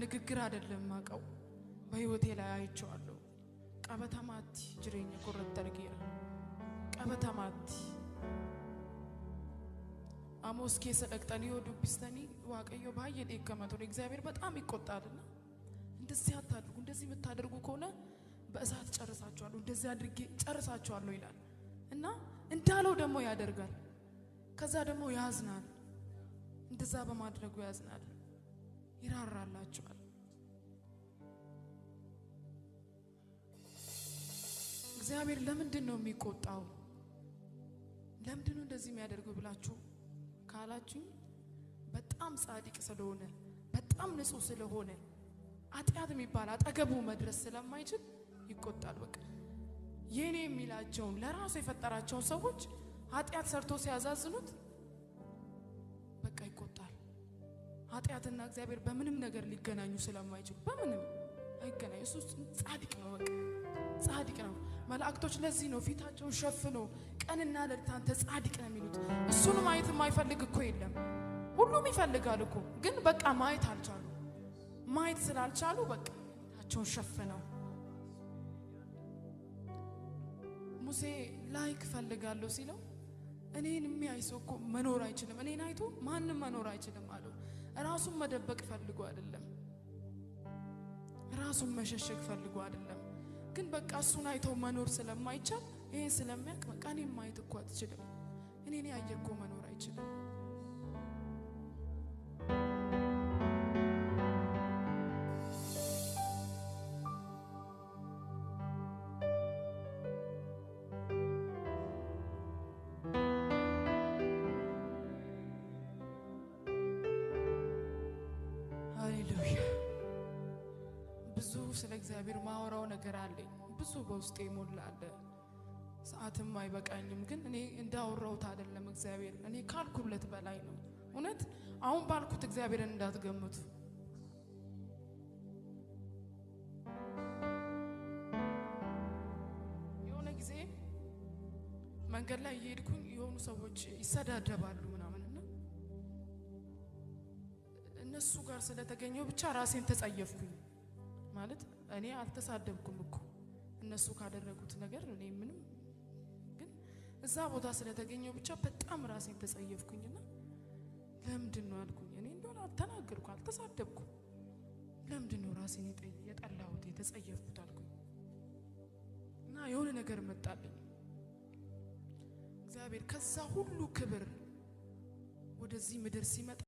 ንግግር አይደለም ማቀው በህይወቴ ላይ አይቼዋለሁ። Qabatamaatti jireenya koorratti argeera. Qabatamaatti Amoos keessa dhaqxanii yoo dubbistanii Waaqayyo baay'ee dheekkama ture. እግዚአብሔር በጣም ይቆጣልና እንደዚህ አታድርጉ፣ እንደዚህ የምታደርጉ ከሆነ በእሳት ጨርሳችኋለሁ፣ እንደዚህ አድርጌ ጨርሳችኋለሁ ይላል እና እንዳለው ደግሞ ያደርጋል። ከዛ ደግሞ ያዝናል። እንደዛ በማድረጉ ያዝናል፣ ይራራላቸዋል። እግዚአብሔር ለምንድን ነው የሚቆጣው? ለምንድን ነው እንደዚህ የሚያደርገው ብላችሁ ካላችሁኝ በጣም ጻድቅ ስለሆነ፣ በጣም ንጹህ ስለሆነ፣ ኃጢአት የሚባል አጠገቡ መድረስ ስለማይችል ይቆጣል። በቃ የኔ የሚላቸውን ለራሱ የፈጠራቸውን ሰዎች ኃጢአት ሰርቶ ሲያዛዝኑት በቃ ይቆጣል። ኃጢአትና እግዚአብሔር በምንም ነገር ሊገናኙ ስለማይችሉ በምንም አይገናኙ። እሱ ጻድቅ ነው፣ በቃ ጻድቅ ነው። መላእክቶች ለዚህ ነው ፊታቸውን ሸፍኖ ቀንና ሌሊት አንተ ጻድቅ ነው የሚሉት። እሱን ማየት የማይፈልግ እኮ የለም። ሁሉም ይፈልጋል እኮ፣ ግን በቃ ማየት አልቻሉ። ማየት ስላልቻሉ በቃ ፊታቸውን ሸፍነው ሙሴ ላይህ እፈልጋለሁ ሲለው እኔን የሚያይ ሰው እኮ መኖር አይችልም፣ እኔን አይቶ ማንም መኖር አይችልም አለው። ራሱን መደበቅ ፈልጎ አይደለም፣ ራሱን መሸሸግ ፈልጎ አይደለም። ግን በቃ እሱን አይተው መኖር ስለማይቻል ይሄን ስለሚያውቅ በቃ እኔን ማየት እኮ አትችልም፣ እኔን ያየ እኮ መኖር አይችልም። ሃሌሉያ። ብዙ ስለ እግዚአብሔር ማወራው ነገር አለኝ። ብዙ በውስጤ የሞላ አለ። ሰዓትም አይበቃኝም። ግን እኔ እንዳወራሁት አይደለም። እግዚአብሔር እኔ ካልኩለት በላይ ነው። እውነት አሁን ባልኩት እግዚአብሔርን እንዳትገምቱ። የሆነ ጊዜ መንገድ ላይ እየሄድኩኝ የሆኑ ሰዎች ይሰዳደባሉ ምናምን እና እነሱ ጋር ስለተገኘው ብቻ ራሴን ተጸየፍኩኝ። ማለት እኔ አልተሳደብኩም እኮ እነሱ ካደረጉት ነገር እኔ ምንም፣ ግን እዛ ቦታ ስለተገኘው ብቻ በጣም ራሴን ተጸየፍኩኝና ለምንድን ነው አልኩኝ። እኔ እንደሆነ አልተናገርኩ፣ አልተሳደብኩም። ለምንድን ነው ራሴን የጠላሁት የተጸየፍኩት አልኩኝ እና የሆነ ነገር መጣልኝ። እግዚአብሔር ከዛ ሁሉ ክብር ወደዚህ ምድር ሲመጣ